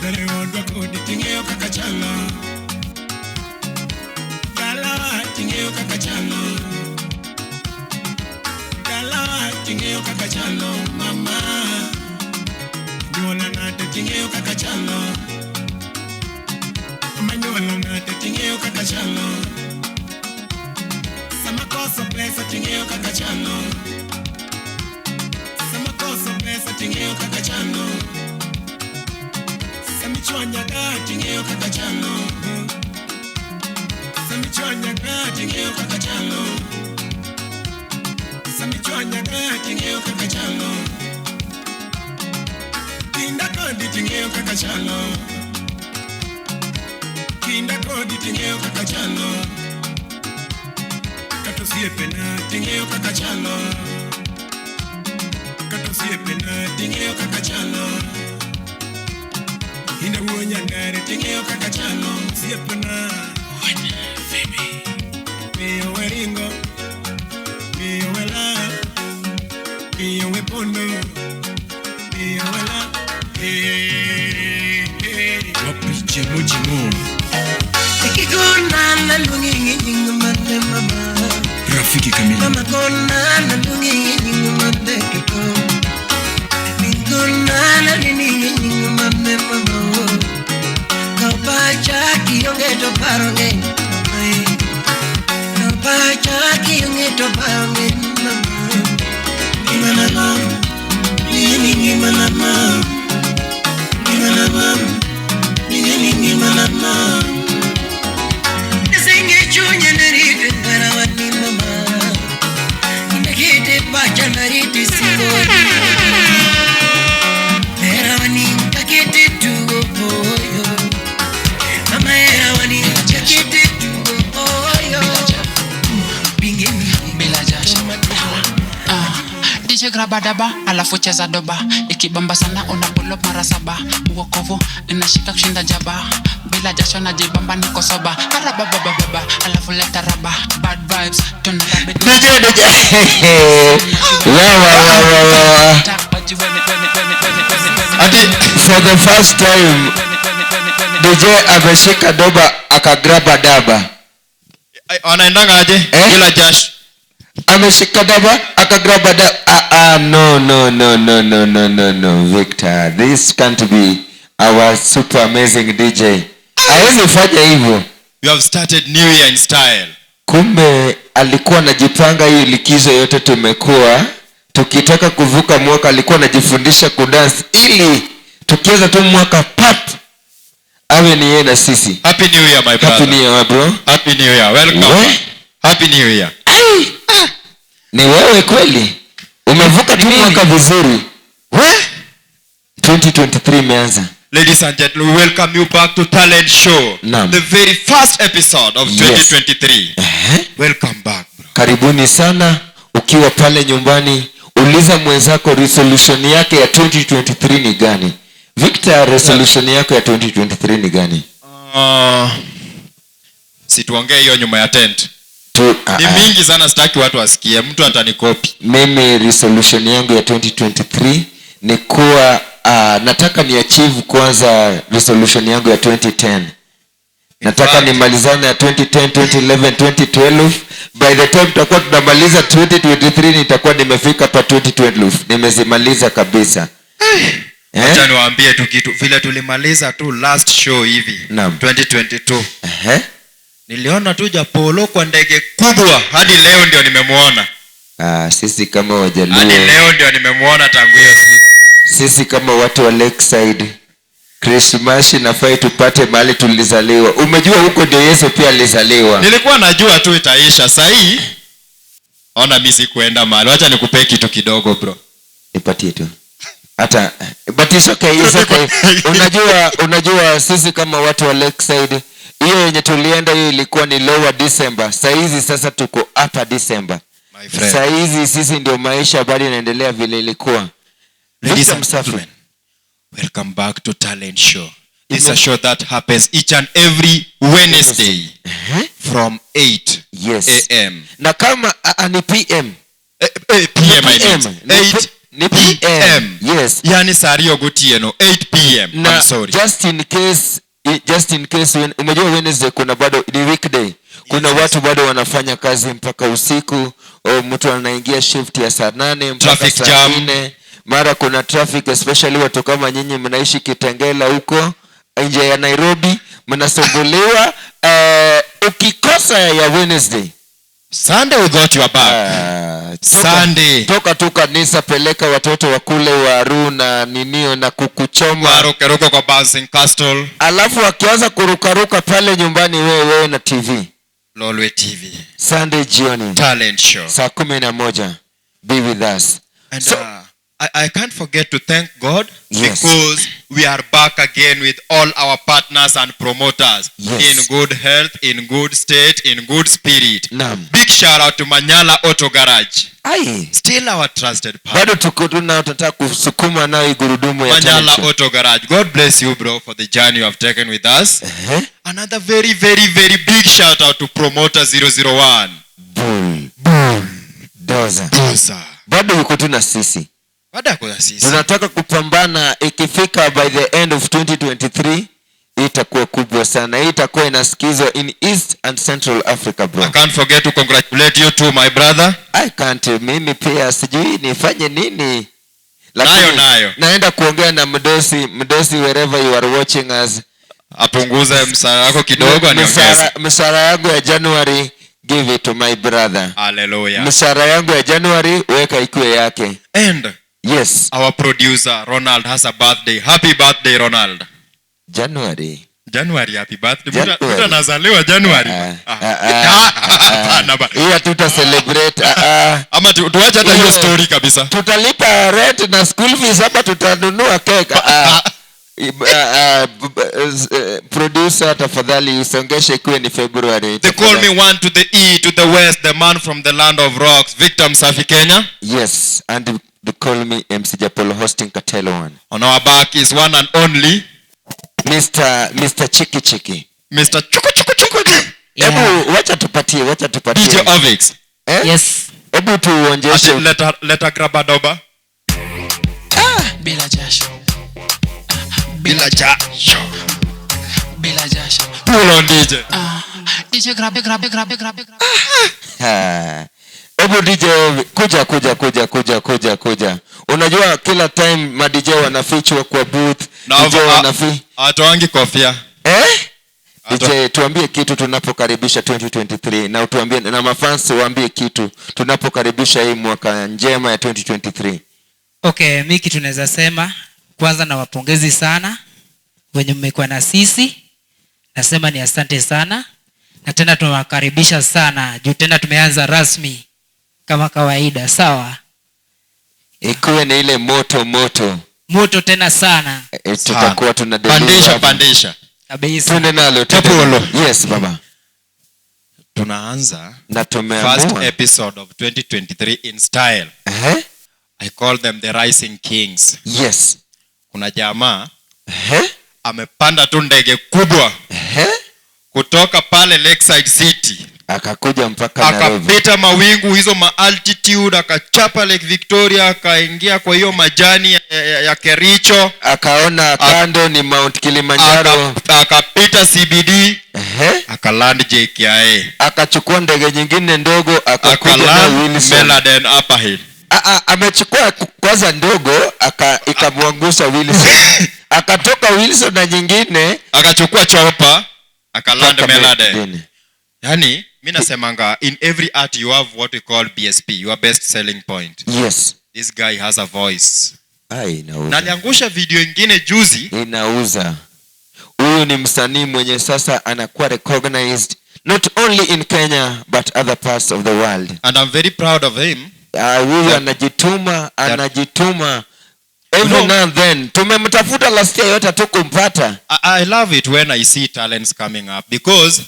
Dere odwa kodi ting'eyo kaka chalo. Dalawa ting'eyo kaka chalo. Dalawa ting'eyo kaka chalo. Mama. Nyuola nade ting'eyo kaka chalo. Manyuola nade ting'eyo kaka chalo. Sama koso pesa ting'eyo kaka chalo. Sama koso pesa ting'eyo kaka chalo. Samichwanyaga ting'eyo kaka chalo. Samichwanyaga ting'eyo kaka chalo. Samichwanyaga ting'eyo kaka chalo. Kinda kodi ting'eyo kaka chalo. Kinda kodi ting'eyo kaka chalo. Kata osiepena ting'eyo kaka chalo. Kata osiepena ting'eyo kaka chalo. Inda wuo nyangare ting'eyo kaka chalo. Osiepena. Miyo we ringo. Miyo we la. Miyo we pondo. Miyo we la. Hey, hey. Wapi Jemo Jemo? Ikikona naluongi nying mane mama. Rafiki kamili. Mama kona naluongi nying mane toto. Minkona nalini nying mane mama. Kapacha kionge to paro ng'eny. Kapacha kionge to paro ng'eny mama. Ngimana mama. Ningeni ngimana mama. Ngimana mama. Ningeni ngimana mama. Nisenge chunya narite ngarawani mama. Inakete pacha narite singo. Erawani kakete tugo boyo. Mama erawani kakete tugo boyo. Bingeni Bila jasho. Ah, DJ grabadaba alafu cheza doba, ikibamba sana una pull up mara saba. Uokovu inashika kushinda jaba, bila jasho najibamba niko soba. Arababababa alafu leta raba, bad vibes tuna rub it. DJ DJ. Wa wa wa wa wa. Ati For the first time DJ ameshika doba akagraba daba. Wanaendanga aje? Eh? Bila jasho. Ameshika daba akagraba daba. Ah, ah, no, no, no, no, no, no, no, no, Victor. This can't be our super amazing DJ. Hawezi fanya hivyo. You have started new year in style. Kumbe alikuwa anajipanga hii likizo yote tumekuwa tukitaka kuvuka mwaka, alikuwa anajifundisha kudance ili tukiweza tu mwaka pap awe ni yeye na sisi. Happy New Year, my brother. Happy New Year, my bro. Happy New Year. Welcome. We? Happy New Year. Ai! Ni wewe kweli? Umevuka tu Ni mimi. Mwaka vizuri. We? 2023 imeanza. Ladies and gentlemen, we welcome you back to Talent Show. Naam. The very first episode of 2023. Ehe. Welcome back, bro. Karibuni sana. Ukiwa pale nyumbani, uliza mwenzako resolution yake ya 2023 ni gani. Victor, resolution yako ya 2023 ni gani? Situongee hiyo nyuma ya tent. Tu, ah, Ni ah. mingi sana, sitaki watu wasikie. Mtu atanikopi. Mimi resolution yangu ya 2023 ni kuwa nataka ni achieve kwanza resolution yangu ya 2010. Nataka nimalizane ya 2010, 2011, 2012. By the time tutakuwa tunamaliza 2023, nitakuwa nimefika pa 2012, nimezimaliza kabisa, eh? Acha niwaambie tu kitu. Vile tulimaliza tu last show hivi. Naam. 2022. Ehe. Niliona tu Japolo kwa ndege kubwa. Hadi leo ndio nimemuona. Ah, sisi kama Hadi Wajaluo, leo ndio nimemuona tangu hiyo siku. Sisi kama watu wa Lakeside, Krismasi nafai tupate mahali tulizaliwa. Umejua huko ndio Yesu pia alizaliwa. Nilikuwa najua tu itaisha. Sahii ona mi sikuenda mahali. Wacha nikupee kitu kidogo, bro. Nipatie tu hata, but it's okay, it's okay. Unajua sisi kama watu wa Lakeside, hiyo yenye tulienda hiyo ilikuwa ni lower December. Saizi sasa tuko upper December. My friend. Saizi sisi ndio maisha bado inaendelea vile ilikuwa. Ladies Victor and Msafi. Gentlemen, welcome back to Talent Show. This is a show that happens each and every Wednesday from 8 a.m. Na kama ni PM. PM, I mean. PM. 8 Ni PM. Yes. Yani saa ariyo gotieno, 8 p.m. Na I'm sorry. Just in case umejua Wednesday kuna bado ni weekday, kuna watu bado wanafanya kazi mpaka usiku, o mtu anaingia shift ya saa 8 mpaka Traffic saa jam. 4. Mara kuna traffic, especially watu kama nyinyi mnaishi Kitengela huko nje ya Nairobi, mnasumbuliwa. Ukikosa ya Wednesday, Sunday we got your back. Ah, Sunday. Toka tu kanisa, peleka watoto wakule waru na ninio na kukuchoma. Warukeruke kwa bouncing castle. Alafu wakianza kurukaruka pale nyumbani, wewe na TV. Lolwe TV. Sunday jioni. Talent show. Saa 11, be with us. And So- I can't forget to thank God because we are back again with all our partners and promoters in good health, in good state, in good spirit. Naam. Big shout out to Manyala Auto Garage. Ai. Still our trusted partner. Bado tuko tunataka kusukuma nayo hii gurudumu ya Manyala talent show. Auto Garage. God bless you, bro, for the journey you have taken with us. Ehe. Another very, very, very big shout out to Promoter 001. Bull. Bull. Doza. Doza. Bado yuko tu na sisi. Baada ya kuwa sisi. Tunataka kupambana, ikifika by the end of 2023 itakuwa kubwa sana. Hii itakuwa inasikizwa in East and Central Africa, bro. I can't forget to congratulate you too, my brother. I can't, mimi pia sijui nifanye nini. Lakini Nayo, nayo. naenda kuongea na mdosi, mdosi, wherever you are watching us. Apunguze msara wako kidogo aniongeze. Mshahara yangu ya January, give it to my brother. Hallelujah. Mshahara yangu ya January weka ikuwe yake. And our producer Ronald has a birthday. Happy birthday, Ronald. January. January, happy birthday. January. Mtu anazaliwa January. Ah, Ah. ah, ah, Hapana ba. Hiyo hatuta celebrate. Ah, ah. Ama tuache hata hiyo Hiyo- story kabisa. Tutalipa rent na school fees ama tutanunua cake? Ah, ah. Ah, ah, producer, tafadhali usongeshe ikuwe ni February. They call me one to the E to the west, the man from the land of rocks, Victor Msafi Kenya. Yes, and they call me MC Japolo, hosting Katelo one. On our back is one and only Mr. Chiki Chiki. Mr. Chuku Chuku Chuku. Yeah. Hebu wacha tupatie. DJ Ovix. Eh? Yes. Hebu tuonjeshe. Ati leta grabadoba. Bila jasho. Bila jasho. Bila jasho. Pull on DJ. Ah, DJ, grab grab grab grab grab. Ha. Hebu DJ, kuja kuja kuja kuja kuja kuja. Unajua kila time ma DJ wanafichwa kwa booth. Na DJ wanafi. Atoangi kofia. Eh? Ato- DJ, tuambie kitu tunapokaribisha 2023, na utuambie na mafans waambie kitu tunapokaribisha hii mwaka njema ya 2023. Okay, mi kitu naweza sema kwanza nawapongezi sana wenye mmekuwa na sisi. Nasema ni asante sana, na tena tunawakaribisha sana juu tena tumeanza rasmi kama kawaida, sawa? Ikuwe ni ile moto moto. Moto tena sana. E, tutakuwa tuna Pandisha, deliver. pandisha. Kabisa. Twende nalo. Twende Japolo. nalo. Yes, baba. Tunaanza Na first tumeamua. episode of 2023 in style. Eh? I call them the Rising Kings. Yes. Kuna jamaa Eh? amepanda tu ndege kubwa Eh? kutoka pale Lakeside City, Akakuja mpaka Nairobi. akapita mawingu hizo ma altitude, akachapa Lake Victoria, akaingia kwa hiyo majani ya Kericho, Akaona kando ni Mount Kilimanjaro. Akapita CBD, Ehe. akaland JKIA, Akachukua ndege nyingine ndogo akakuja na akaland Wilson. Meladen Upper Hill. Ah, ah, amechukua kwanza ndogo, ikamwangusha Wilson. Akatoka Wilson na nyingine Akachukua chopa akaland mpaka Meladen. Meladen. Yani mi nasemanga in every art you have what we call BSP, your best selling point. Yes. This guy has a voice. Ai, inauza. Na aliangusha video ingine juzi. Inauza. Huyu ni msanii mwenye sasa anakuwa recognized not only in Kenya but other parts of the world. And I'm very proud of him. Ah, huyu anajituma, anajituma. Every No. now and then tumemtafuta last year yote hatukumpata. I love it when I see talents coming up because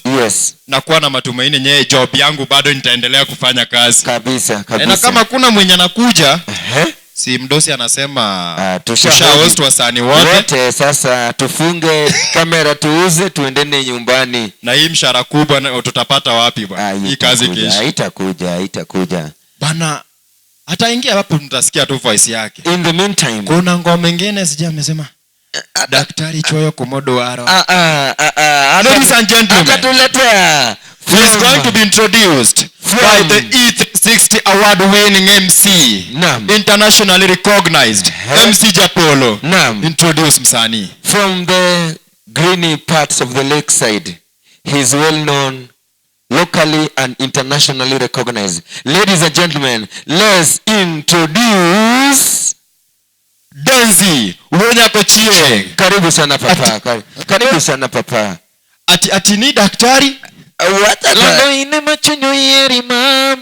nakuwa na matumaini nyeye job yangu bado nitaendelea kufanya kazi. Kabisa, Na kabisa. kama kuna mwenye anakuja, Ehe. si mdosi anasema Ah, tusha tusha host wasanii wote wote, sasa tufunge kamera, tuuze, tuendene nyumbani. Na hii mshahara kubwa tutapata wapi bwana? Ah, Hii kazi itakuja, kesho. Haitakuja, haitakuja. Bana, Ataingia hapo, mtasikia tu voice yake. In the meantime, Kuna ngoma ingine sijui amesema Daktari Choyo Komodo Waro. ah, ah, ah, ah, Ladies and gentlemen, atatuletea he is going to be introduced by the E360 award winning MC. Naam. Internationally recognized MC Japolo. Naam. Introduce msanii. From the greeny parts of the lakeside. He is well known locally and internationally recognized. Ladies and gentlemen, let's introduce Denzi Wenyakochie. Karibu sana papa. Karibu sana papa. Ati ni daktari? Lano machunyo yeri mam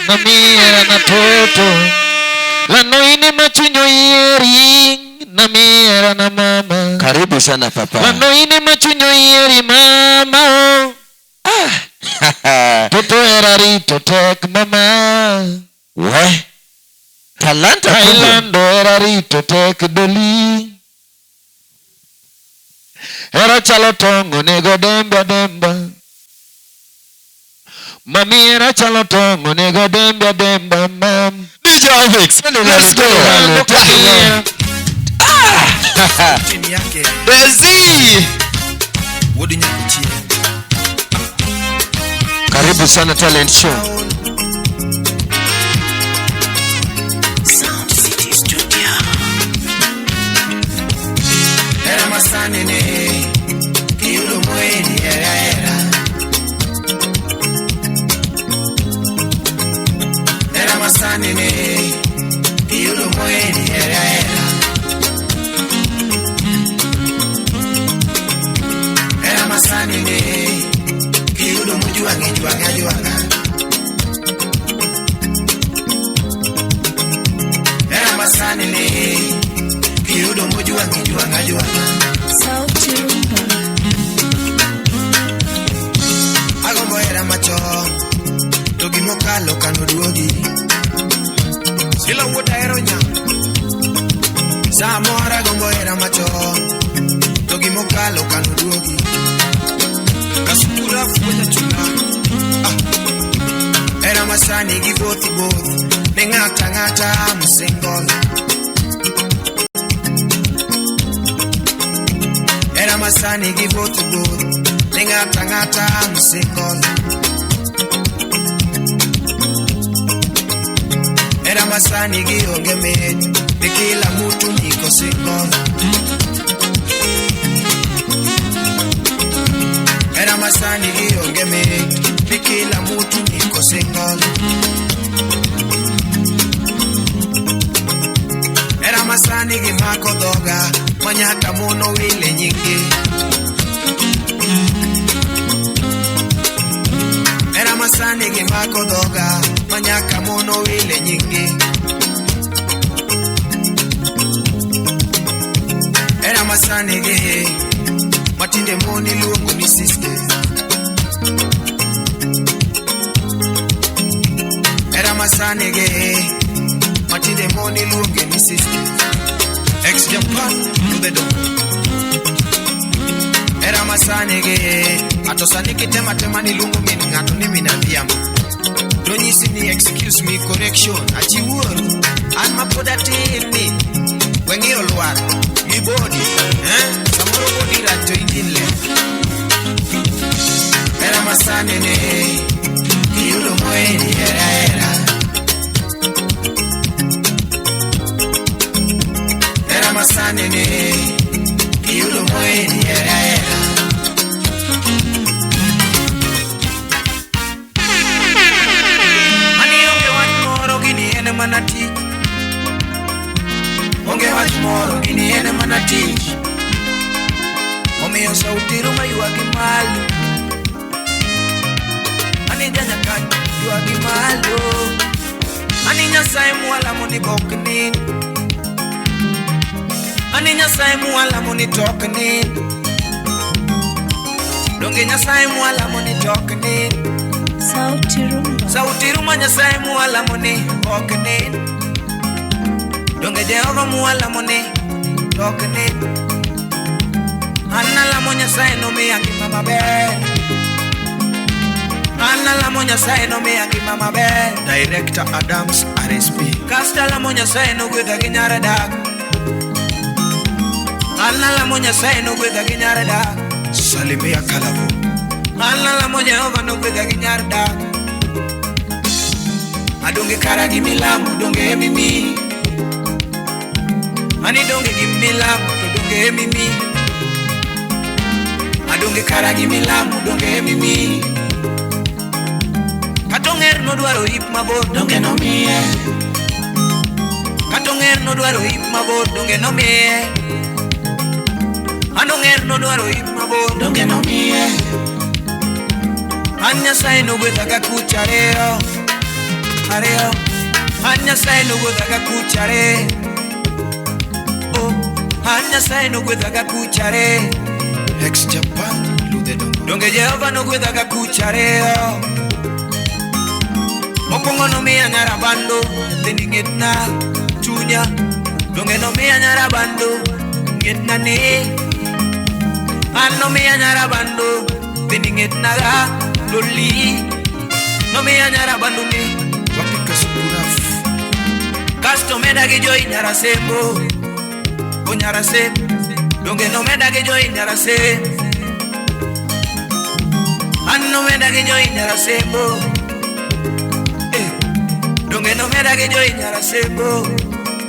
namiera na toto. Lano ine machunyo yeri namiera na mama. Karibu sana papa. Lano ine machunyo yeri mama. Ah. Toto erari totek mama. We. Talanta kubwa. Thailand erari totek doli. Era chalo tongo nego demba demba. Mami era chalo tongo nego demba demba mam. DJ Alex, let's go. Ah! Denzi. Karibu sana talent show. Sound City Studio. Era masanene kiyudo moeni era era. Era masanene kiyudo moeni era era. Era masanene kiyudo mujuange juanga juanga. Era masanene kiyudo mujuange juanga juanga. Sauti Rumba. Agombo era macho to gimokalo kanoduogi. Sila wuoda ero nya. Samoro agombo era macho to gimokalo kanoduogi. Kasukura fuonya chula. Ah. Era masani gi both both ne ng'ata ng'ata msingol. Era masani gi both both ne ng'ata ng'ata msingol. Era masani gi onge mit ni kila mtu niko single. Era masani gi onge mit ni kila mtu niko single. Era masani gi mako dhoga manyaka mono wile nyingi. Era masani gi mako dhoga manyaka mono wile nyingi. Era masani gi matinde moni luongo ni sister. Era masani gi matinde moni luongo ni sister. Ex Japan to the door. Era masani gi atosani kitema tema ni luongo min ng'ato ni min adhiambo. Donyisi ni excuse me correction achiwuoru an mapod atin ni weng'iyo lwar gi body samoro body rach to engine ler. Era masani ni kiyudo moeni era era. Era masani ni kiyudo moeni era era. Ani onge wach moro gini en mana tich. Onge wach moro gini en mana tich. Omiyo sauti Ruma ywagi malo. Ani janyakany ywagi malo. Ani Nyasaye mwalamo ni bok nind. Ani Nyasaye mwalamo ni tok nind. Donge Nyasaye mwalamo ni tok nind. Sauti Rumba. Sauti Ruma Nyasaye mwalamo ni ok nind. Donge Jehova mwalamo ni tok nind. An alamo Nyasaye nomiya ngima maber. An alamo Nyasaye nomiya ngima maber. Director Adams RSP. Kasto alamo Nyasaye nogwedha gi nyar dak. An alamo Nyasaye nogwedha gi nyar dak. Salimia Kalavo. An alamo Jehova nogwedha gi nyar dak. Adonge kara gi milamo donge emimi. Ani donge gi milamo to donge emimi. Adonge kara gi milamo donge emimi. Katong'er nodwaro ip mabor donge nomiye. Katong'er nodwaro ip mabor donge nomiye. Anong'er nodwaro ip mabor donge nomiye. An Nyasaye nogwedha ga kucha ariyo ariyo. An Nyasaye nogwedha ga kucha ariyo. Oh, an Nyasaye nogwedha ga kucha ariyo. Ex Japan Ludhe Dongo. Donge Jehova nogwedha ga kucha ariyo. Mokwongo nomiya nyarabando nyathini ng'etna chunya. Donge nomiya nyarabando ng'etna ni. An nomiya nyarabando nyathini ng'etna ga loli. Nomiya nyarabando ni. Wapika Sukuraf. Kasto meda gi joi nyarasembo. O nyarasembo. Donge nomeda gi joi nyarasembo. An nomeda gi joi nyarasembo. Donge nomeda gi joi nyarasembo.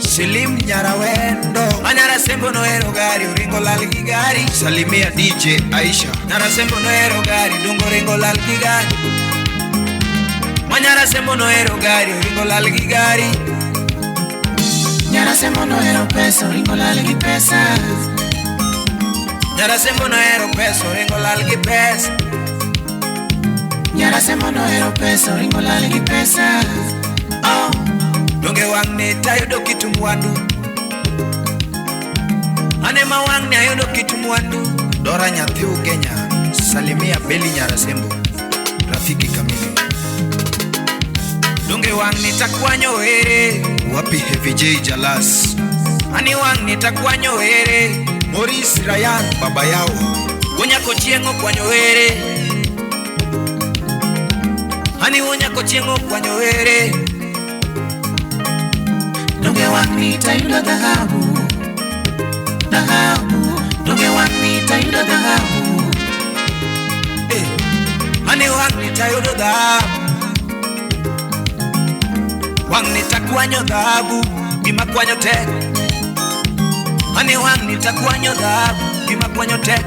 Selim Nyarawendo. Anyarasembo nohero gari oringo lal gi gari. Salimia DJ Aisha. Nyarasembo nohero gari dongo ringo lal gi gari. Manyarasembo nohero gari oringo lal gi gari. Nyarasembo nohero pesa oringo lal gi pesa. Nyarasembo nohero pesa oringo lal gi pesa. Nyarasembo nohero pesa oringo lal gi pesa. Oh, donge wang'ni tayudo kitu mwandu. Ane ma wang'ni ayudo kitu mwandu. Dora nyathi Ugenya. Salimia Beli Nyarasembo. Rafiki kamili. Donge wang'ni takwanyo here. Wapi Heavy J Jalas. Ani wang'ni takwanyo here. Maurice Ryan baba yao. Wonyako chieng' okwanyo here. Ani wonyako chieng' okwanyo here. Donge wang'ni tayudo dhahabu. Dhahabu. Donge wang'ni tayudo dhahabu. Eh, ani wang'ni tayudo dhahabu. Wang'ni takwanyo dhahabu. Gima kwanyo tek. Ani wang'ni takwanyo dhahabu. Gima kwanyo tek.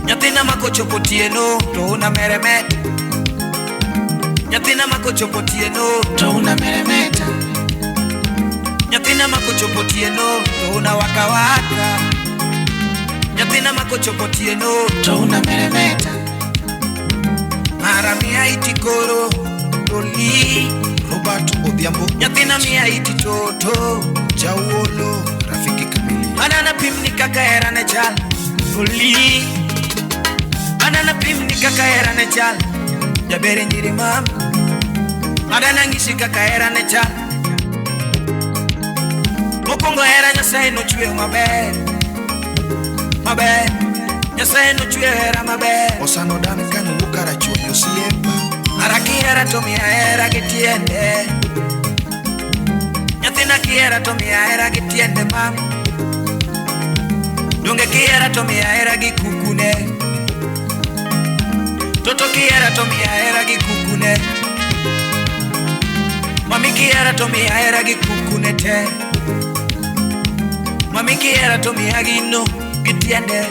Nyathina makochopo tieno to una meremeta. Nyathina makochopo tieno to una meremeta. Nyathina makochopo tieno to una waka waka. Nyathina makochopo tieno to una meremeta. Mara mia iti koro toli. Robert Odhiambo. Nyathina mia iti toto. Jawolo rafiki kamili. Anana pimni kaka hera ne chal toli. Anana pimni kaka hera ne chal. Jabere nyiri mam. Anana ng'isi kaka hera ne chal. Mokwongo hera Nyasaye nochweyo maber. Maber. Nyasaye nochweyo hera maber. Osano Duncan wuok Karachuonyo osiepa. Mara kihera to miya hera gi tiende. Nyathina kihera to miya hera gi tiende mam. Donge kihera to miya hera gi kukune. Toto kihera to miya hera gi kukune. Mami kihera to miya hera gi kukune te. Mami kihera to miya gino gi tiende.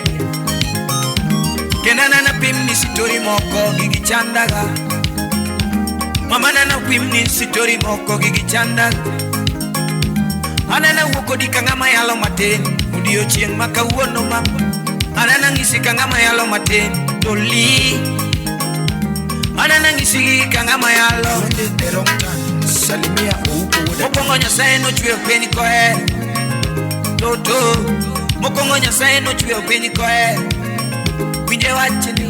Kendo anana pimni sitori moko gi gichandaga. Mama nana pimni sitori moko gi gichandaga. Anana wuok kodi ka ng'ama yalo matin odiochieng' ma kawuono ma. Anana ng'isi ka ng'ama yalo matin toli. Anana ng'isi ka ng'ama yalo. Salimia Ouko wuoda. Mokwongo Nyasaye nochweyo piny kohero. Toto. Mokwongo Nyasaye nochweyo piny kohero. Winje wachni.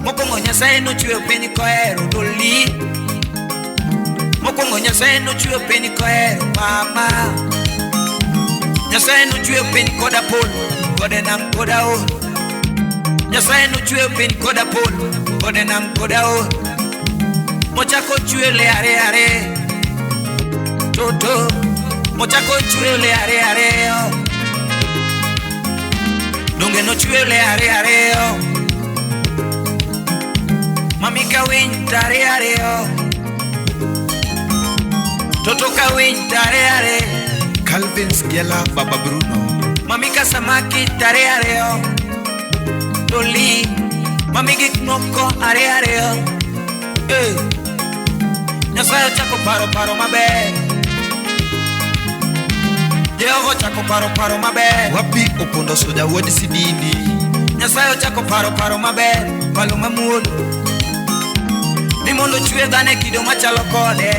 Mokwongo Nyasaye nochweyo piny kohero doli. Mokwongo Nyasaye nochweyo piny kohero mama. Nyasaye nochweyo piny koda polo, gode nam koda aora. Nyasaye nochweyo piny koda polo, Kode nam kodao Mochako chwe le are are Toto Mochako chwe le are are oh. Donge no chwe le are are oh. Mami ka winy tare are oh. Toto ka winy tare are. Calvin Skiela Baba Bruno. Mami ka samaki tare are oh. Toli Mami gik moko are are oh. Eh. Nyasaye ochako paro paro maber. Jehova ochako paro paro maber. Wapi opondo soja wuod Sidindi. Nyasaye ochako paro paro maber. Palo mamuol ni mondo chwe dhano e kido machalo kode.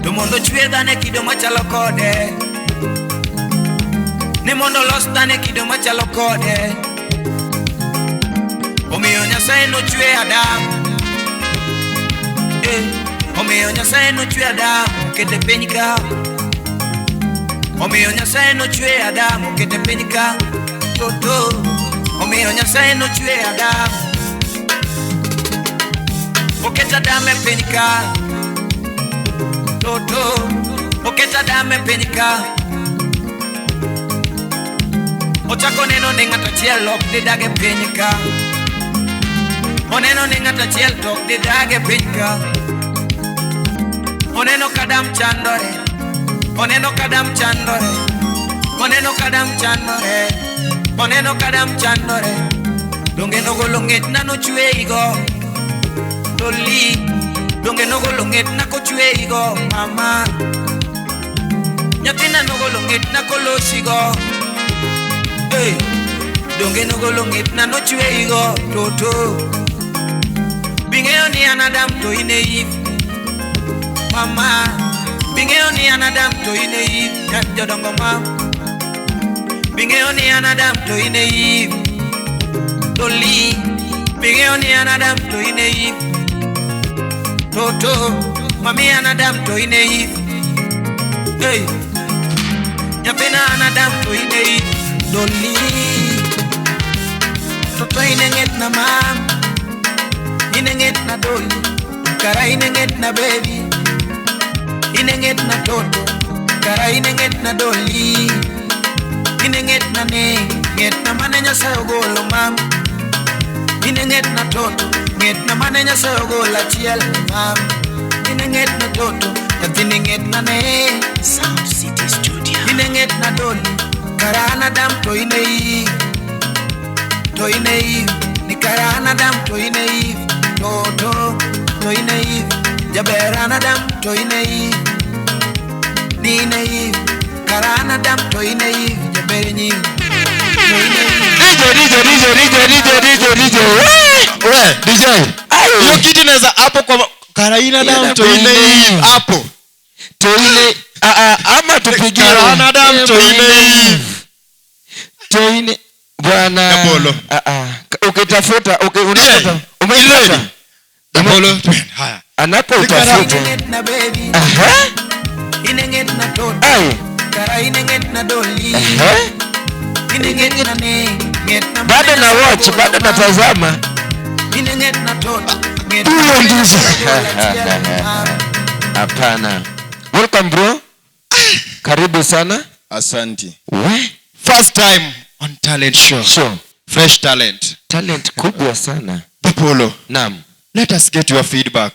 To mondo chwe dhano e kido machalo kode. Ni mondo los dhano e kido machalo kode. Omiyo Nyasaye nochwe Adam. Eh, omiyo Nyasaye nochwe Adam okete piny ka. Omiyo Nyasaye nochwe Adam okete piny ka. Toto omiyo Nyasaye nochwe Adam. Oketa Adam e piny ka. Toto oketa Adam e piny ka. Ochako neno ni ng'ato achiel ok didag e piny ka. Oneno ni ng'ato achiel to ok didag e piny ka. Oneno ka Adam chandore. Oneno ka Adam chandore. Oneno ka Adam chandore. Oneno ka Adam chandore. Donge nogolo ng'etna nochweyigo. Toli donge nogolo ng'etna kochweyigo mama. Nyathina nogolo ng'etna kolosigo. Hey, donge nogolo ng'etna nochweyigo toto. Bing'eyo ni an Adam to in e Eve. Mama, bing'eyo ni an Adam to in e Eve. Nyat jodongo ma. Bing'eyo ni an Adam to in e Eve. Toli, bing'eyo ni an Adam to in e Eve. Toto, mami an Adam to in e Eve. Hey, nyathina an Adam to in e Eve. Doli, toto in e ng'etna mam. Ine ng'etna doli, kara ine ng'etna baby. Ine ng'etna toto, kara ine ng'etna doli. Ine ng'etna ne, ng'etna mane Nyasaye ogolo mam. Ine ng'etna toto, ng'etna mane Nyasaye ogolo achiel mam. Ine ng'etna toto, nyathini ng'etna ne. Sound City Studio. Ine ng'etna doli, kara an Adam to ine Eve. To ine Eve, ni kara an Adam to ine Eve. Toto, to ine Eve. Jaber an Adam to ine Eve. Ni ine Eve, kara an Adam to ine Eve. Jaber nying to ine Eve. DJ DJ DJ DJ DJ DJ DJ. We DJ. Hiyo kitu inaweza hapo kwa Karaina Adam to ine Eve hapo. To ine ama tupigie Karaina Adam to ine Eve. To ine bwana. Dabolo. Ukitafuta unafuta. Umeipata. Dabolo. Haya. Anapo utafuta. Ine ng'etna baby. Aha. Ine ng'etna toto. Ai. Kara ine ng'etna doli. Aha. Ine ng'etna ne, ng'etna Bado na watch, bado natazama. Ine ng'etna toto, ng'etna Huyo ndizo. mam. Hapana. Welcome bro. Karibu sana. Asante. We? First time on talent show. Sure. Fresh talent. Talent kubwa sana. Dabolo. Naam. Let us get your feedback.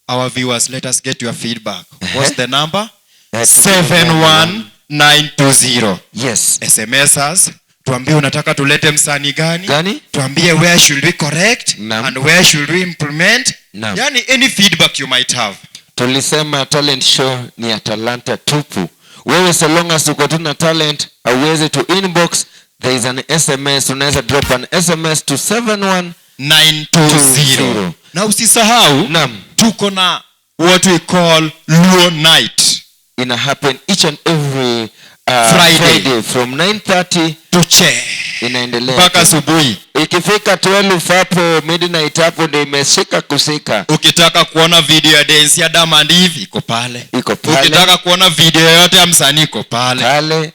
Our viewers, let us get your feedback. What's the number? 71920. Yes. SMS us. Tuambie unataka tulete msanii gani? Gani? Tuambie where should we correct Naam. and where should we implement. Naam. Yani any feedback you might have. Tulisema talent show ni ya talanta tupu. Wewe so long as uko tu na talent, auweze to inbox, there is an SMS, unaweza drop an SMS to 71 920. Na usisahau Naam. tuko na what we call Luo Night. Ina happen each and every Friday. Friday from 9:30 Tuche inaendelea mpaka asubuhi. Ikifika 12 hapo midnight hapo ndio imeshika kusika. Ukitaka kuona video ya dance ya Adam and Eve iko pale. Iko pale. Ukitaka kuona video yoyote ya msanii iko pale. Pale.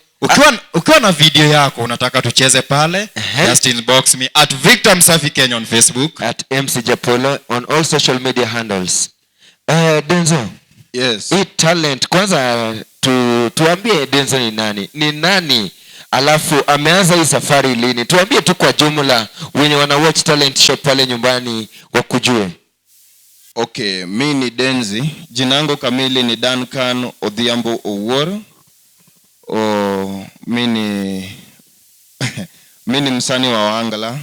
Ukiwa na video yako unataka tucheze pale, just inbox me at Victor Msafi Kenya on Facebook. At MC Japolo on all social media handles. Denzo. Yes. Hii talent kwanza tuambie Denzo ni nani? Ni nani? Alafu ameanza hii safari lini? Tuambie tu kwa jumla wenye wana watch talent show pale nyumbani wakujue. Okay, mi ni Denzi. Jina langu kamili ni Duncan Odhiambo Owuor. Oh, mi ni msanii wa Ohangla.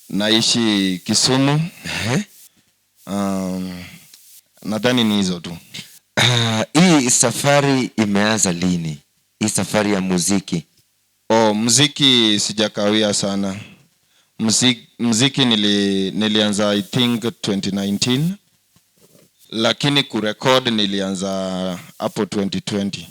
Naishi Kisumu. Nadhani ni hizo tu. Hii safari imeanza lini? Hii safari ya muziki. Oh, muziki sijakawia sana. Muziki nilianza I think 2019, lakini kurecord nilianza hapo 2020.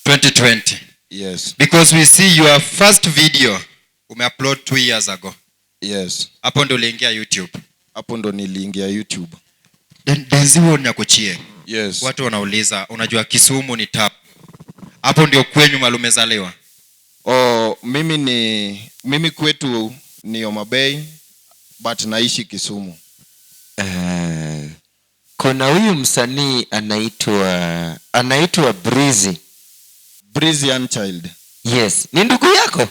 2020. Yes. Because we see your first video umeupload 2 years ago. Yes. Hapo ndo uliingia YouTube. Hapo ndo niliingia YouTube. Denzi Nyakuchie. Yes. Watu wanauliza, unajua Kisumu ni tap. Hapo ndio kwenyu mahali umezaliwa? Oh, mimi kwetu ni Homa Bay, but naishi Kisumu. Kuna huyu msanii anaitwa Breezy. Breezy Child. Yes. Ni ndugu yako?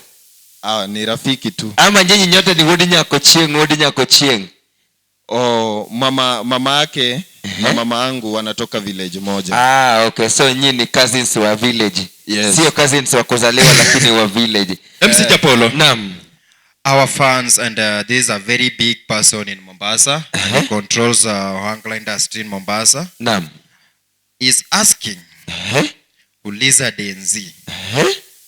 Ah, ni rafiki tu. Ama nyinyi nyote ni Wodi Nyakochieng, Wodi Nyakochieng? Oh, mama yake na mama yangu wanatoka village moja. Ah, okay. So nyinyi ni cousins wa village. Yes. Sio cousins wa kuzaliwa, lakini wa village. MC Japolo. Naam. Our fans and this is a very big person in Mombasa and he controls Ohangla industry in Mombasa. Naam. Is asking, uliza Denzi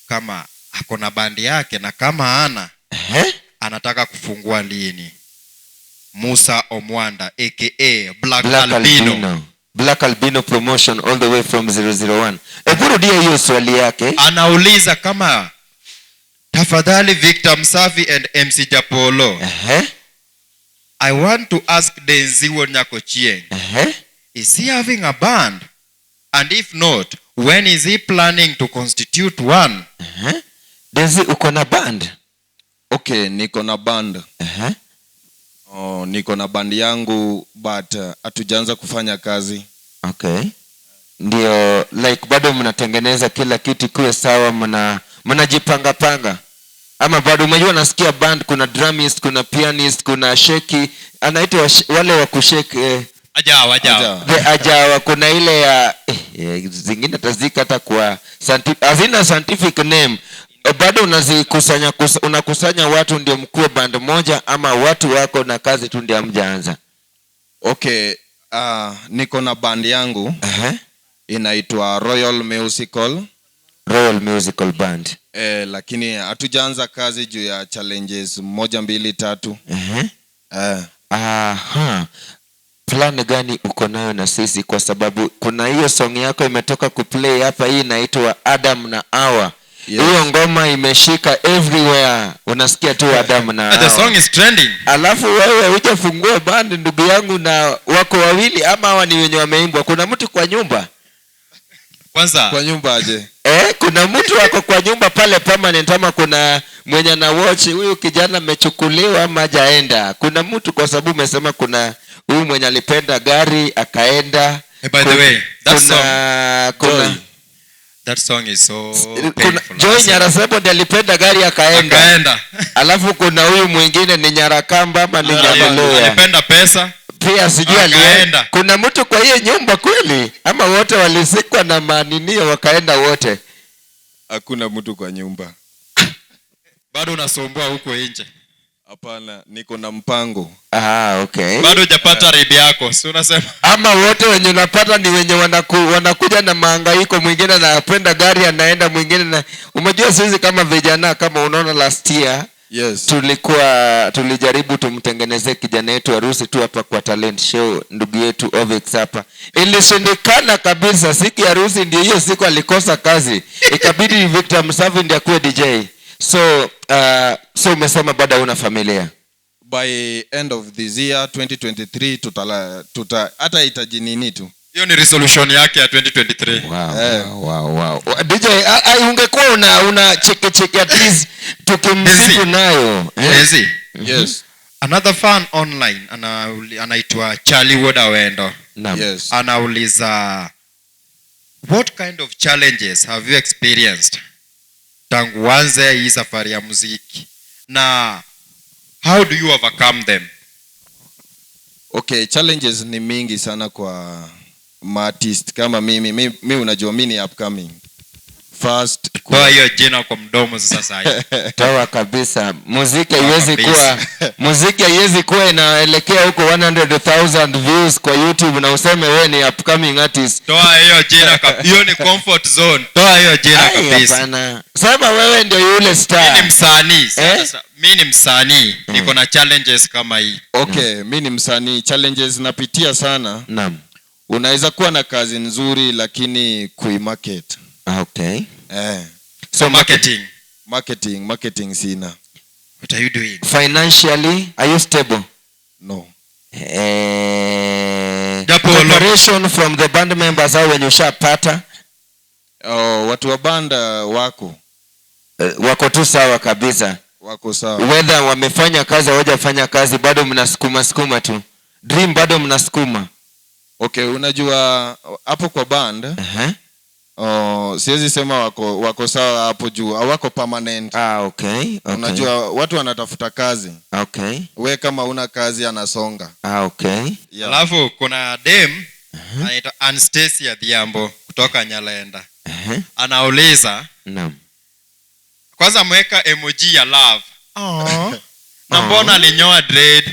kama ako na bandi yake na kama ana, anataka kufungua lini. Musa Omwanda aka Black, Black Albino. Albino. Black Albino Promotion all the way from 001. Hebu rudia hiyo swali yake. Anauliza kama tafadhali Victor Msafi and MC Japolo. I want to ask Denzi Nyakochieng. Is he having a band? And if not, when is he planning to constitute one? Denzi, uko na band? Okay, niko na band. Oh, niko na band yangu, but hatujaanza kufanya kazi. Okay. Ndio, like bado mnatengeneza kila kitu kuwe sawa, mnajipanga panga. Ama bado umejua nasikia band kuna drummist, kuna pianist, kuna sheki, anaitwa wale wa kushake Ajawa, ajawa. The ajawa, kuna ile ya zingine tazika hata kwa hazina scientific name. Bado unazikusanya unakusanya watu ndio mkuwe band moja, ama watu wako na kazi tu ndio hamjaanza? Okay, niko na band yangu. Inaitwa Royal Musical. Royal Musical Band. Lakini hatujaanza kazi juu ya challenges moja, mbili, tatu. Aha. Plan gani uko nayo na sisi? Kwa sababu kuna hiyo song yako imetoka kuplay hapa, hii inaitwa Adam na Hawa. Yes. Hiyo ngoma imeshika everywhere, unasikia tu Adam na The Hawa. song is trending. Alafu wewe hujafungua band, ndugu yangu, na wako wawili ama hawa ni wenye wameimbwa? Kuna mtu kwa nyumba? Kwanza Kwa nyumba aje? Kuna mtu wako kwa nyumba pale permanent, ama kuna mwenye ana watch huyu kijana amechukuliwa ama hajaenda? Kuna mtu, kwa sababu umesema kuna huyu mwenye alipenda gari akaenda. Hey, by the way, that song, Kuna Joy, that song is so kuna painful. Joy Nyarasebo ndiye alipenda gari akaenda. Akaenda. Alafu kuna huyu mwingine ni Nyarakamba ama ni Nyamaloya. Alipenda pesa. Pia sijui Akaenda. alienda. Kuna mtu kwa hiyo nyumba kweli, ama wote walisikwa na maninio wakaenda wote? Hakuna mtu kwa nyumba. Bado unasumbua huko nje. Hapana, niko na mpango. Ah, okay. Bado hujapata ribi yako, si unasema? Ama wote wenye unapata ni wenye wanakuja na mahangaiko, mwingine anapenda gari anaenda, mwingine na umejua sisi kama vijana, kama unaona last year tulijaribu tumtengenezee kijana yetu harusi tu hapa kwa talent show, ndugu yetu Ovex hapa. Ilishindikana kabisa. Siku ya harusi ndio hiyo siku alikosa kazi, ikabidi Victor Msafi ndiye akuwe DJ. So umesema bado huna familia? By end of this year 2023 tuta hata itaji nini tu. Hiyo ni resolution yake ya 2023. Wow, wow. DJ, ungekuwa una cheke cheke at least tukimsifu Denzi. nayo. Eh? Denzi. Yes. Another fan online anaitwa Charlie Wood Awendo. Naam. Yes. Anauliza, what kind of challenges have you experienced tangu uanze hii safari ya muziki, na how do you overcome them? Okay, challenges ni mingi sana kwa maartist kama mimi. Mi unajua mi ni upcoming. First, Toa hiyo jina kwa mdomo sasa sahi. Toa kabisa. Muziki Toa haiwezi kabisa. kuwa, muziki haiwezi kuwa inaelekea huko 100,000 views kwa YouTube na useme wewe ni upcoming artist. Toa hiyo jina, hiyo ni comfort zone. Toa hiyo jina Ai, kabisa. hapana. Sema wewe ndio yule Mimi star. ni msanii. Eh? Sasa, mimi ni msanii. Niko na challenges kama hii. Okay, mi ni msanii, challenges napitia sana. Naam. Unaweza kuwa na kazi nzuri lakini kuimarket. Okay. Eh. So marketing. Marketing sina. What are you doing? Financially, are you stable? No. Japo Cooperation from the band members au wenye ushapata? Oh, watu wa banda wako. Wako tu sawa kabisa. Wako sawa. Whether wamefanya kazi au hawajafanya kazi, bado mnasukuma sukuma tu. Dream bado mnasukuma. Okay, unajua hapo kwa band, oh, siwezi sema wako sawa hapo juu, hawako permanent. Ah, okay. Unajua watu wanatafuta kazi. We kama una kazi anasonga. Ah, okay. Yeah. Alafu kuna dem anaitwa Anastasia Dhiambo kutoka Nyalenda. Anauliza, kwanza ameweka emoji ya love. Na mbona alinyoa dread?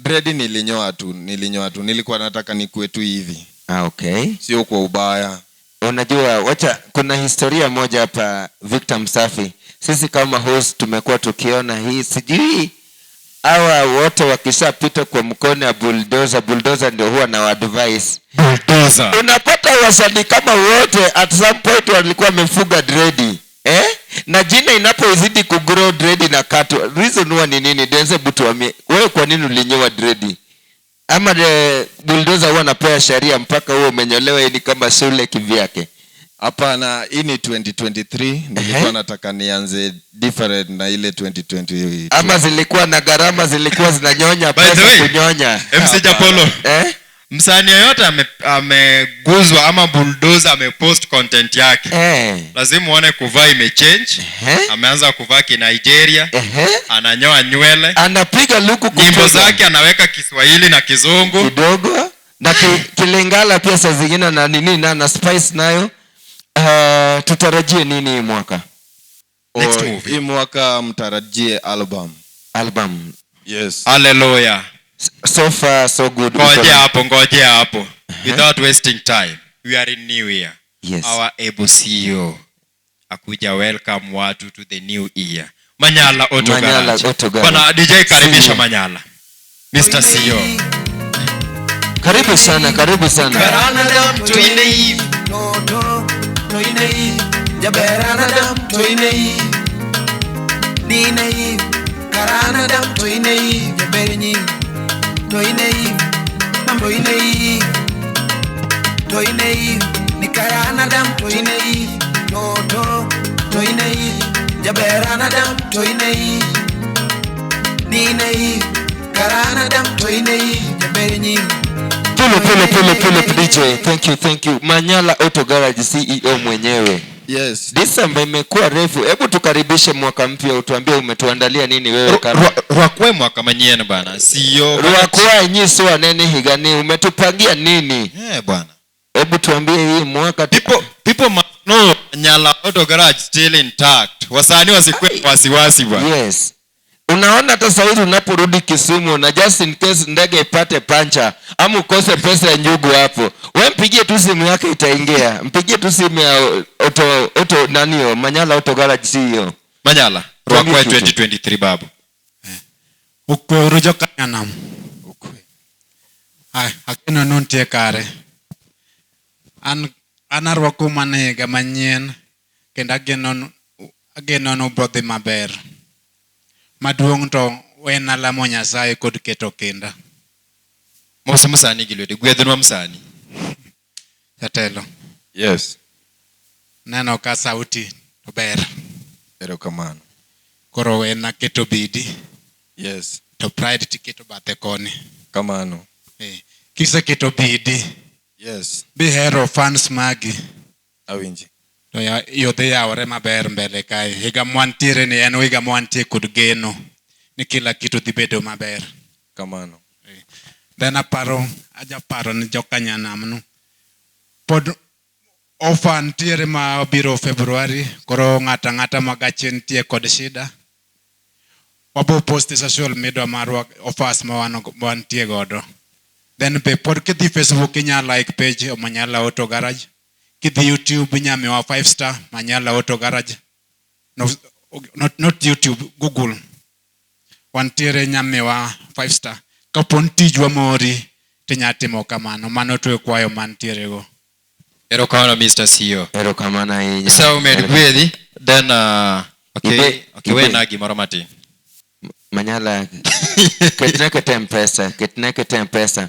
Dread nilinyoa tu, nilinyoa tu. Nilikuwa nataka nikue tu hivi. Ah, okay. Sio kwa ubaya. Unajua, wacha kuna historia moja hapa Victor Msafi. Sisi kama host tumekuwa tukiona hii, sijui hawa wote wakishapita kwa mkono ya bulldozer, bulldozer ndio huwa na advice. Bulldozer. Unapata wasanii kama wote at some point walikuwa wamefuga dredi. Eh? Na jina inapozidi kugrow dread na katu. Reason huwa ni nini? Denze butuamie. Wewe kwa nini ulinyoa dredi? Ama the bulldozer huwa anapea sheria mpaka huo umenyolewa ni kama shule kivyake? Hapana, hii ni 2023. Nilikuwa nataka nianze different na ile 2022. Ama zilikuwa na gharama, zilikuwa zinanyonya By the pesa way, kunyonya. MC Japolo. Eh? Msanii yoyote ameguzwa ama bulldozer amepost content yake. Lazima uone kuvaa imechange. Ameanza kuvaa ki Nigeria. Ananyoa nywele. Anapiga luku Nyimbo kupiga. zake anaweka Kiswahili na Kizungu. Kidogo na Kilingala pia saa zingine na nini na spice nayo. Tutarajie nini hii mwaka? Next Oh, movie. hii mwaka mtarajie album. Album. Yes. Hallelujah. So far so good. Ngoja hapo, ngoja hapo. Without wasting time. We are in new year. Yes. Our able CEO akuja welcome watu to the new year. Manyala Auto Manyala Garage. Auto Garage. Bwana DJ karibisha CEO. Manyala. Mr. CEO. Karibu sana, karibu sana. Jaberanadam toine toto toine Jaberanadam toine Dine Karanadam toine Jaberinyi toine Toine Toine Nikaranadam toine toto toine Jaberanadam toine Dine Karanadam toine Jaberinyi. Pull up, pull up, pull up, pull up, DJ. Thank you, thank you. Manyala Auto Garage CEO mwenyewe. Yes. December imekuwa refu. Hebu tukaribishe mwaka mpya, utuambie umetuandalia nini wewe kama Rwakwe mwaka manyien bana. CEO. Rwakwa nyiso anene higani, umetupangia nini? Eh, bwana. Hebu tuambie hii mwaka People must know Manyala Auto Garage still intact. Wasanii wasikuwe wasiwasi bwana. Yes. Unaona hata sasa hivi unaporudi Kisumu na just in case ndege ipate pancha ama ukose pesa ya njugu hapo, we mpigie tu simu yake itaingia. Mpigie tu simu ya auto nani, Manyala Auto Garage CEO. Manyala, Tuambie Rwakwe kitu. 2023 babu. Okwe uru jokanyanam. Ai, ageno ni untie kare. An arwako mana higa manyien kendo ageno ni ubro dhi maber. Maduong' to en alamo Nyasaye kod keto kinda. Mos msanii gi lwete, gwedhnwa msanii. Jatelo. Yes. Neno ka sauti to ber. Erokamano. Koro wena keto bidi. Yes. To pride tiketo bathe koni. Kamano. Kiseketo bidi. Yes. Bihero fans magi. Awinji. To yo dhi yawore maber mbele kae. Higa mwantiere ni en higa mwantie kod geno ni kila kitu dhi bedo maber. Kamano. Then aparo, ajaparo ni jokanyanamnu. Pod ofa ntiere ma biro February, koro ng'ata ng'ata ma gache nitie kod shida. Wabo post e social media marwa offers ma wantie godo. Then be pod kidhi Facebook inya like page Omanyala Auto Garage. Kidhi YouTube inya miwa 5 star Manyala Auto Garage. No, not YouTube, Google. Wantiere inya miwa 5 star. Kapo ni tijwa mori tinya timo kamano. Mano to e kwayo mantiere go. Erokamano Mr. CEO. Erokamano ahinya. Sawa umed gwedhi, then okay, okay, wena gimoro matin. Manyala ketne kete M-Pesa, ketne kete M-Pesa.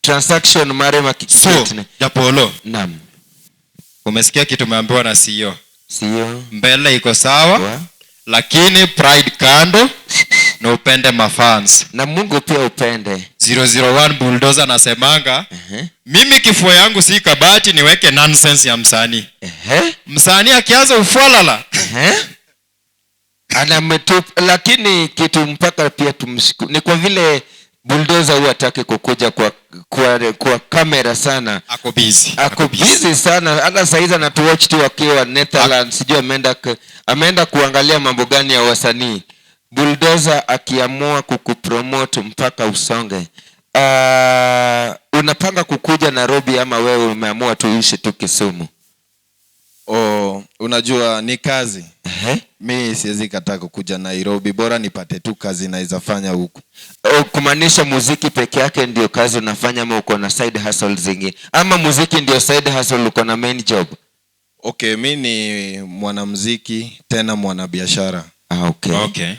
Transaction mare ma So, Japolo. Naam. Umesikia kitu umeambiwa na CEO. CEO. Mbele iko sawa. Lakini pride kando na upende mafans. Na Mungu pia upende. 001 Bulldozer anasemanga, mimi kifua yangu si kabati niweke nonsense ya msanii. Msanii akianza ufualala. Anametup, lakini kitu mpaka pia tumshukuru ni kwa vile Bulldozer huwa hataki kukuja kwa kamera sana. Ako busy. Ako busy sana. Hata saa hizi anatuwatch tu akiwa Netherlands. Sijui ameenda kuangalia mambo gani ya wasanii. Bulldozer akiamua kukupromote mpaka usonge. Unapanga kukuja Nairobi ama wewe umeamua tuishi tu Kisumu? Oh, unajua ni kazi. Mi siwezi kataa kukuja Nairobi, bora nipate tu kazi naweza fanya huku. Oh, kumaanisha muziki peke yake ndio kazi unafanya ama uko na side hustle zingine? Ama muziki ndio side hustle, uko na main job? Okay, mi ni mwanamuziki tena mwanabiashara. Okay. Okay.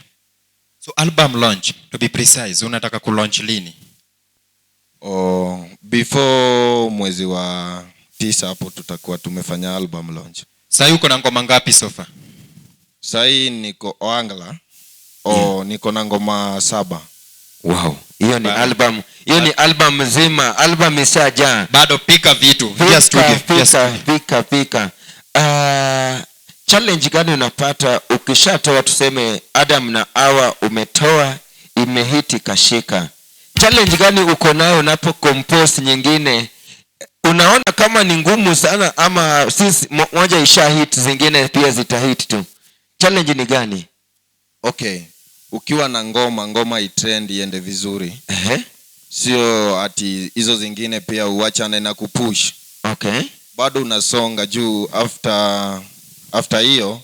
So album launch, to be precise, unataka ku launch lini? Oh, before mwezi wa 9 hapo tutakuwa tumefanya album launch. Sasa uko na ngoma ngapi so far? Sasa niko Oangla. Niko na ngoma 7. Wow. Hiyo ni album. Hiyo ni album nzima. Album ishajaa. Bado pika vitu. Pika, pika, pika, pika. Challenge gani unapata ukishatoa, tuseme Adam na Hawa umetoa, imehiti kashika. Challenge gani uko nayo unapo compose nyingine? Unaona kama ni ngumu sana ama sisi moja isha hit zingine pia zitahit tu? Challenge ni gani? Okay. Ukiwa na ngoma itrend iende vizuri. Sio ati hizo zingine pia uachane na kupush. Okay. Bado unasonga juu after hiyo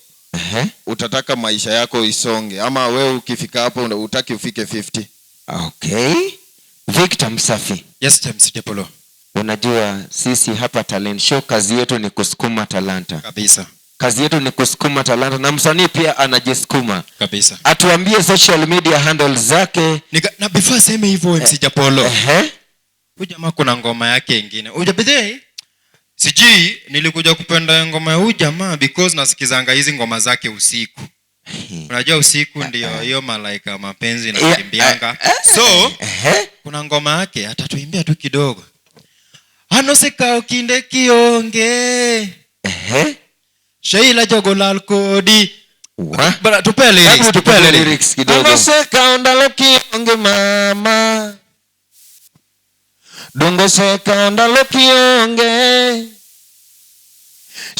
utataka maisha yako isonge, ama wewe ukifika hapo utaki ufike 50. Okay. Victor Msafi. Yes, James Japolo. Unajua sisi hapa Talent Show kazi yetu ni kusukuma talanta. Kabisa. Kazi yetu ni kusukuma talanta na msanii pia anajisukuma. Kabisa. Atuambie social media handles zake. Na before aseme hivyo MC Japolo. Huyu jamaa kuna ngoma yake nyingine. Huyu jamaa sijui nilikuja kupenda ngoma ya huyu jamaa because nasikizanga hizi ngoma zake usiku. Unajua usiku ndio hiyo malaika mapenzi na kimbianga. So kuna ngoma yake atatuimbia tu kidogo. Anoseka ukinde kionge. Sheila Jogolal kodi. Bana tupe lyrics, tupe lyrics kidogo. Anoseka ondalo kionge mama. Dongo seka ondalo kionge.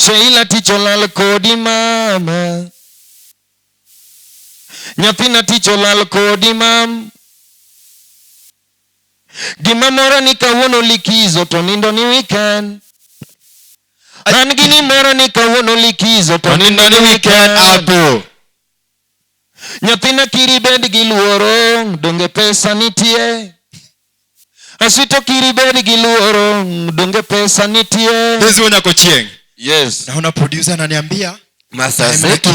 Sheila ticholal kodi mama. Nyathina ticholal kodi mam. Gima moro ni kawuono likizo to nindo ni weekend. An gini moro ni kawuono likizo to nindo ni weekend. Apo. Nyathina kiri bed gi luoro, donge pesa nitie. Asito kiri bed gi luoro, donge pesa nitie. Dezi Nyako Chieng. Yes. Naona producer ananiambia masaa zetu.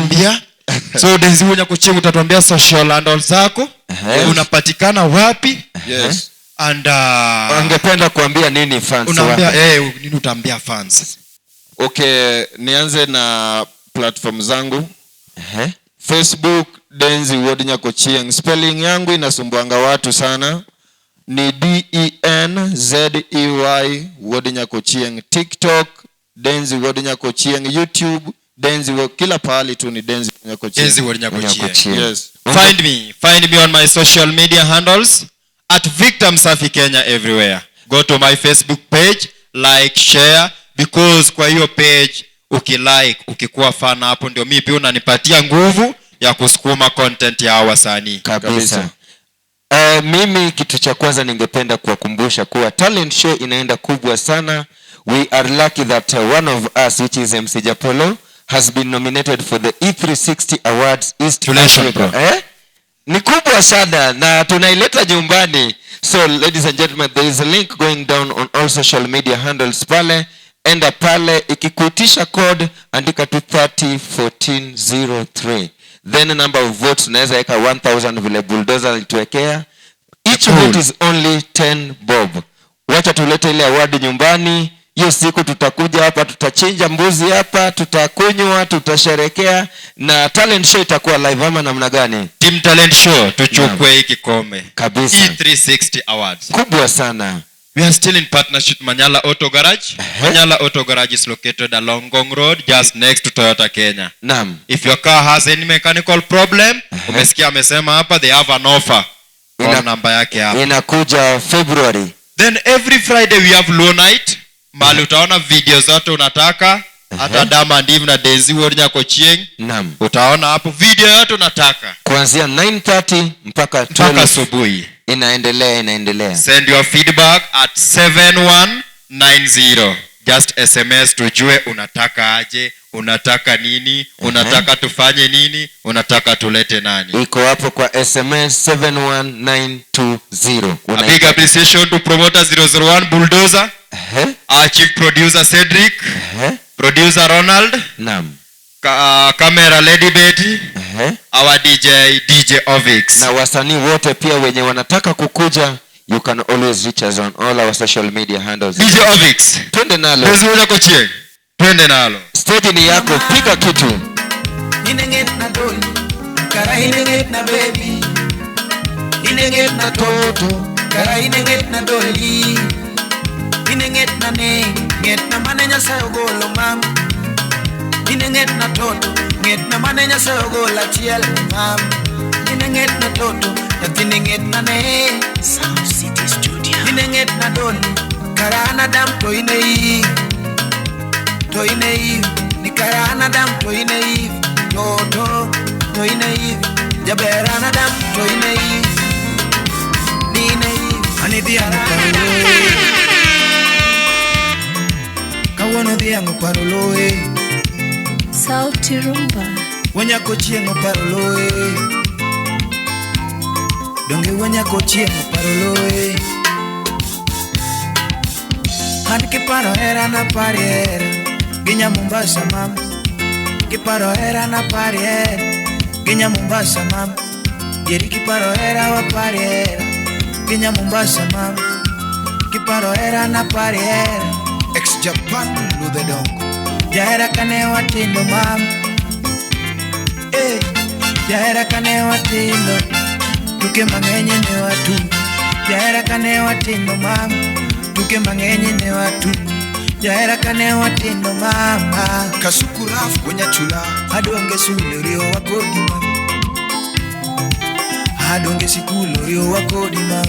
So Dezi Nyako Chieng utatuambia social handles zako. Unapatikana wapi? Yes. And Angependa kuambia nini fans unaambia wake? Nini utaambia fans? Okay, nianze na platform zangu. Facebook, Denzy Wuod Nyakochieng. Spelling yangu inasumbuanga watu sana. Ni Denzey Wuod Nyakochieng. TikTok, Denzy Wuod Nyakochieng. YouTube, Denzy Wuod, kila pahali tu ni Denzy Wuod Nyakochieng. Denzy Wuod Nyakochieng. Nyakochieng. Yes. Find me on my social media handles at Victor Msafi Kenya everywhere. Go to my Facebook page, like, share, because kwa hiyo page ukilike, ukikuwa fan hapo ndio mimi pia unanipatia nguvu ya kusukuma content ya hawa wasanii. Kabisa. Mimi kitu cha kwanza ningependa kuwakumbusha kuwa talent show inaenda kubwa sana. We are lucky that one of us, which is MC Japolo, has been nominated for the E360 Awards East Congratulations, Africa. bro. Eh? Ni kubwa sana na tunaileta nyumbani. So ladies and gentlemen, there is a link going down on all social media handles pale. Enda pale, ikikuitisha code andika tu 301403. Then number of votes unaweza weka 1000 vile Bulldozer alituwekea. Each Cool. vote is only 10 bob. Wacha tulete ile award nyumbani. Hiyo siku tutakuja hapa, tutachinja mbuzi hapa, tutakunywa, tutasherekea na talent show itakuwa live ama namna gani? Team Talent Show tuchukue hii kikombe. Kabisa. E360 Awards. Kubwa sana. We are still in partnership Manyala Auto Garage. Manyala Auto Garage is located along Ngong Road, just next to Toyota Kenya. Naam. If your car has any mechanical problem, umesikia amesema hapa they have an offer. Call namba yake hapa. Inakuja February. Then every Friday we have Luo Night. Mahali utaona video zote unataka. Hata Dama and Eve na Denzy Wuod Nyakochieng. Naam. Utaona hapo video yote unataka. Kuanzia 9:30 mpaka Mpaka 12. asubuhi. Inaendelea, inaendelea. Send your feedback at 7190. Just SMS tujue unataka aje, unataka nini, unataka tufanye nini, unataka tulete nani. Iko hapo kwa SMS 71920. A big appreciation to promoter 001 Bulldozer, our chief producer Cedric, producer Ronald, Naam. Camera Lady Betty, our DJ, DJ Ovix. Na wasanii wote pia wenye wanataka kukuja, you can always reach us on all our social media handles. DJ Ovix. Twende nalo. Denzy Wuod Nyakochieng. Twende nalo. Stage ni yako, piga kitu. Inenget na doli, kara inenget na baby. Inenget na toto, kara inenget na doli. Inenget na ne, nget na mane Nyasaye ogolo mam. Inenget na toto, nget na mane Nyasaye ogolo achiel mam. Inenget na toto, nyathini nget na ne. Sound City Studio. Inenget na doli, kara an Adam to ine Eve. To ine Eve, ni kara an Adam to ine Eve. Toto, to ine Eve. Jaber an Adam to ine Eve. Ni ine Eve. Ani dhiang' oparo loe. Kawuono dhiang' oparo loe. Sauti Rumba. Wanyako chieng' oparo loe. Donge wanyako chieng' oparo loe. An kiparo hera napari hera gi nya Mombasa mam. Kiparo hera napari hera gi nya Mombasa mam. Jeri kiparo hera wapari hera gi nya Mombasa mam. Kiparo hera napari hera. Ex Japan Ludhe Dongo. Jahera kane watindo mam. Jahera kane watindo tuke mang'eny ne watugo. Jahera kane watindo mam. Tuke mang'eny ne watugo. Jahera kane watindo mama. Kasuku Raf Wanyachula. Adonge sule riyowa kodi mam. Adonge sikul oriyowa kodi mam.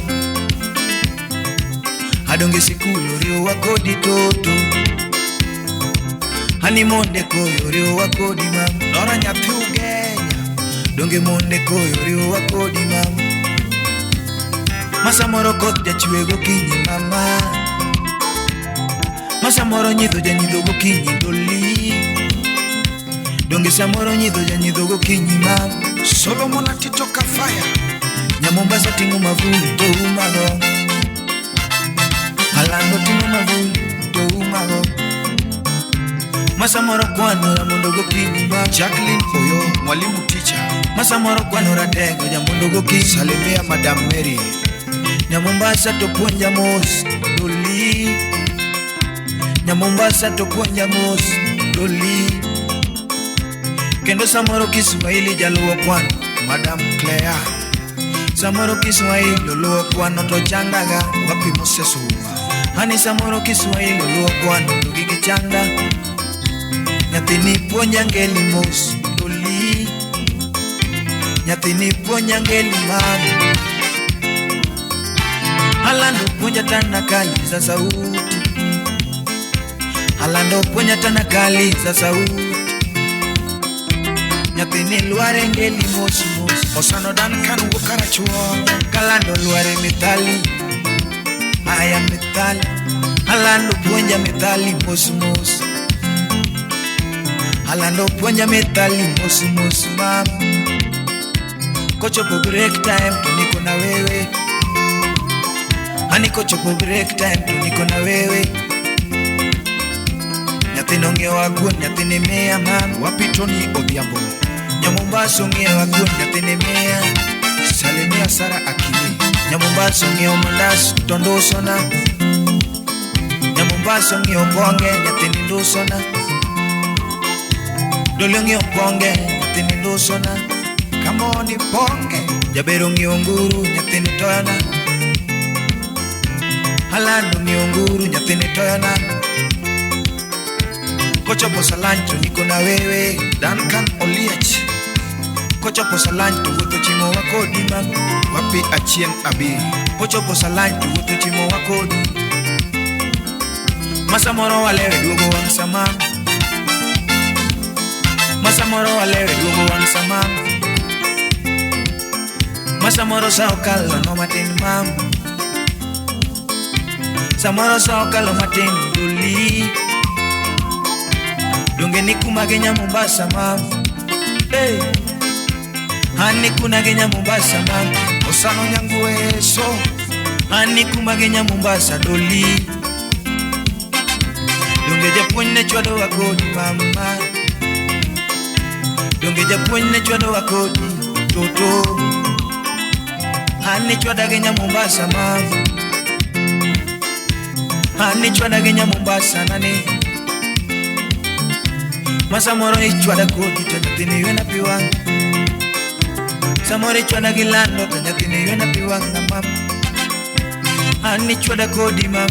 Adonge sikul oriyowa kodi toto. Ani monde koyo oriyowa kodi mam. Nora nyathi Ugenya. Donge monde koyo oriyowa kodi mam. Masamoro koth jachwe gokinyi mama. Masamoro nyidho janyidho gokinyi doli. Donge samoro nyidho janyidho gokinyi mam. Solomon Atito Kafaya. Nya Mombasa ting'o mavul to umago. Alando ting'o mavul to umago. Masamoro kwano ramondo gokinyi mam. Jacqueline Oyo, mwalimu teacher. Masamoro kwano ratego jamondo gokinyi. Salimia Madam Mary. Nya Mombasa to puonja mos doli. Nya Mombasa to puonja mos doli. Kendo samoro Kiswahili jaluo kwano Madam Claire. Samoro Kiswahili luo kwano to chandaga wapi Moses Uma. Hani samoro Kiswahili luo kwano to gigi chanda. Nyathini puonja ngeli mos doli. Nyathini puonja ngeli mami. Alando puonja tanakali za sauti. Alando puonja tanakali za sauti. Nyathini lware ngeli mos mos. Osano Duncan wuok Karachuonyo. Kalando lware mithali. Aya mithali. Alando puonja mithali mos mos. Alando puonja mithali mos mos mam. Kochopo break time to niko na wewe. Ani kochopo break time to niko na wewe. Nyathini ong'iewa kuon, nyathini miya mam. Wapi Tony Odhiambo. Nya Mombasa ong'iewa kuon, nyathini miya. Salimia Sara Akili. Nya Mombasa ong'iewo mandas to ndusona. Nya Mombasa ong'iewo bonge, nyathini ndusona. Doli ong'iewo bonge, nyathini ndusona. Come on bonge. Jaber ong'iewo nguru, nyathini toyona. Alando ong'iewo nguru, nyathini toyona. Kochopo sa lunch to niko na wewe. Duncan Oliech. Kochopo sa lunch to wuotho chimowa kodi mam. Wapi Achieng' Abi. Kochopo sa lunch to wuotho chimowa kodi. Ma samoro walewe duogo wang' sa mam. Ma samoro walewe duogo wang' sa mam. Ma samoro sa okalo no matin mam. Samoro sa okalo matin doli. Donge ni kumage nya Mombasa mam. Hey. Hani kunage nya Mombasa mam. Osano Nyangweso. Hani kumage nya Mombasa doli. Donge japuonj ne chwado wa kodi mama. Donge japuonj ne chwado wa kodi toto. Hani chwadage nya Mombasa mam. Hani chwadage nya Mombasa nani. Masamoro ichwada kodi to nyathini ywena pi wang'. Samoro ichwada gi lando to nyathini ywena pi wang' mam. An ichwada kodi mam.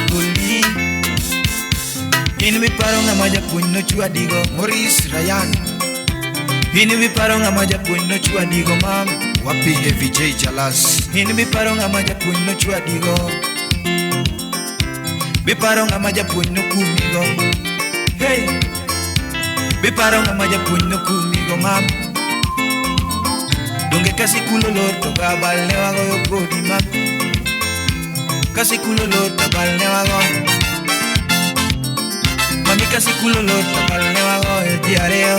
Doli. In miparo ng'ama japuonj nochwadigo. Maurice Ryan. In miparo ng'ama japuonj nochwadigo mam. Wapi Heavy J Jalas. In miparo ng'ama japuonj nochwadigo. Miparo ng'ama japuonj nokumigo. Hey. Biparo ng'ama japuonj nokumigo mam. Donge ka sikul olor to gabal ne wagoyo kodi mam. Ka sikul olor to abal ne wagoyo. Mami ka sikul olor to abal ne wagoyo ji ariyo.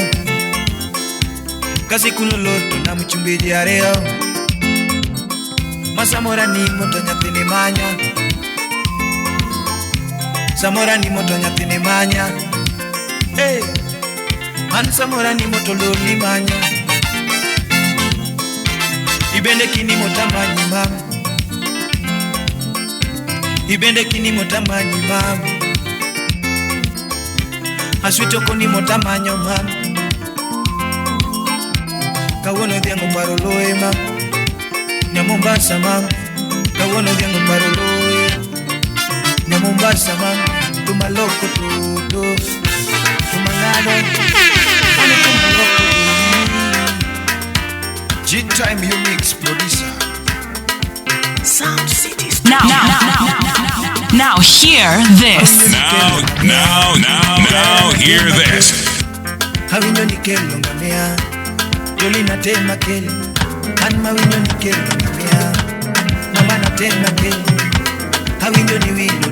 Ka sikul olor to nam chumbi ji ariyo. Ma samoro animo to nyathini manya. Samoro animo to nyathini manya. Hey. An samoro animo to loli manya. Ibende kinimo tamanyi mam. Ibende kinimo tamanyi mam. Aswito konimo tamanyo mam. Kawuono dhiang' oparo loye mam. Nya Mombasa mam. Kawuono dhiang' oparo loye. Nya Mombasa mam. Tumaloko toto. Tumangado. G-Time Unix producer. Sound City. Now hear this. Now hear this. Awinjo ni kelo ngamia. Joli natema kelo. An mawinjo ni kelo ngamia. Mama natema kelo. Awinjo ni wilo